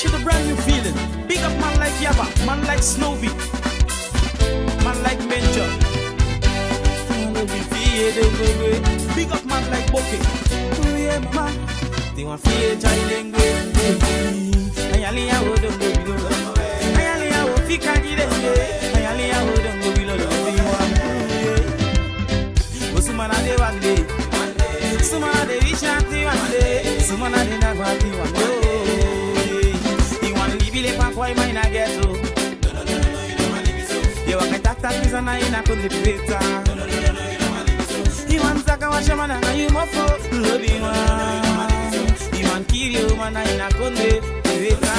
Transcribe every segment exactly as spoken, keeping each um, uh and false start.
With a brand new feeling. Big up man like Yaba, man like Snow Beat, man like Mencha. Big up man like Boke. Oye mama, they want fear try dem go. Ayali ya wo dem go below. Ayali ya wo fika di dem go. Ayali ya wo dem go below. Suma na de wan de, suma na de wish ati wan de, suma na de na gwati wan de. I wan libi le pa kwai mai na ghetto. Ye waka tak tak bisa na ina kondre peta. I wan saka wa shama na yu mofo, lobi wan. I wan kiri o mana ina kondre peta.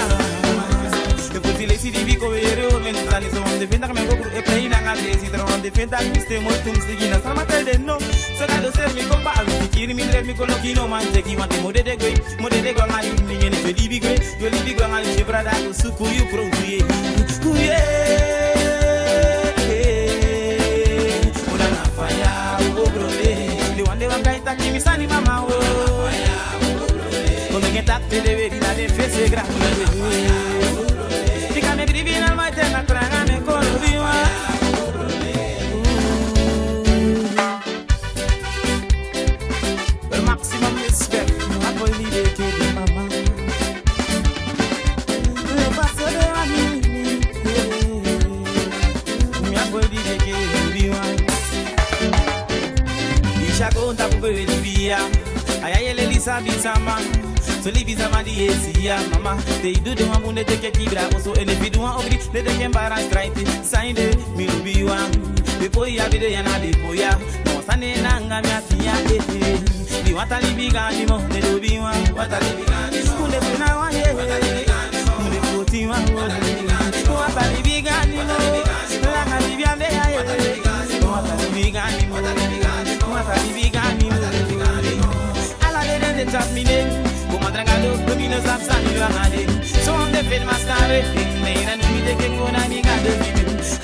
E poti lesi di biko we yere o men tani so wan de fenda kame go kru e play na nga de si tra wan de fenda mi ste mo tum sigi na sama te de no. So ka do ser mi kompa a mi kiri mi dre mi kolo kino man te ki wan te mo de de gwe, mo de de gwe nga yu mi ngene so libi gwe, yo libi gwe nga yu si brada go suku yu pro kuye. Kuye. Una na faya o bro de. De wan de wan kai taki mi sani mama o. Kon mi gen tak te de we di na de fese gra. Tika me dribi na mai te na tranga me koro biwa. Maximum respect, mi a boy di de ke di mama. Lo paso de wa mi, mi a boy di de ke di biwa. Isha go nta ku be di biya. Aya yele lisa bisama. So libi sama di esi ya mama. Te i du de wan bunde teke kibra oso ene fi du wan ogri. De teke mbara straight. Sainde mi lubi wan. Be boy ya bide ya na de boy ya. No sane nanga mi ati ya eh eh. Di wata libi gani mo de lubi wan. Wata libi gani mo. Kunde fena wa ye. Wata libi gani mo. Kunde foti wa wo. Wata libi gani mo. Wata libi gani mo. Langa libi ande ya ye. Wata libi gani mo. Wata libi gani mo. Wata libi gani mo. Ala de de de trap mi de. Go madra gado, go mi no sap sa mi do a gade. So on de fen mascare. Neina no mi de ke go na mi gado.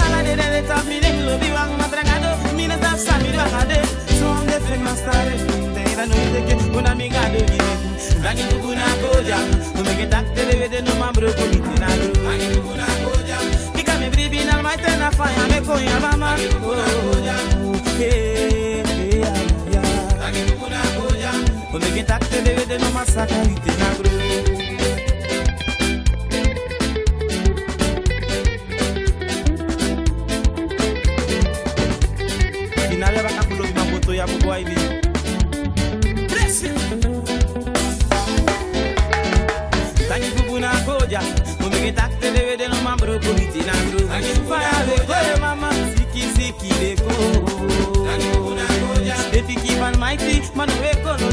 Ala de de de trap mi de. Lo bi wan madra gado, mi no sap sa mi do a gade. So on de fen mascare. Neina no mi de ke go na mi gado. Rangi bubu na koja. No mi ke tak te de we de no man bro ko mi te na bro. Rangi bubu na koja. Ika me bribi na mai te na faya me ko ya mama. Oh, hey, hey, yeah, yeah. Kon mi gen tak te de we de no masaka ite na bro. Ina ya baka pulo bi mambo to ya mo go aini. Bless you. Taki bubu na koja. Kon mi gen tak te de we de no man bro ko mi te na bro. Faya we ko e mama siki siki. Kide ko. Eti ki man mighty, man we ko no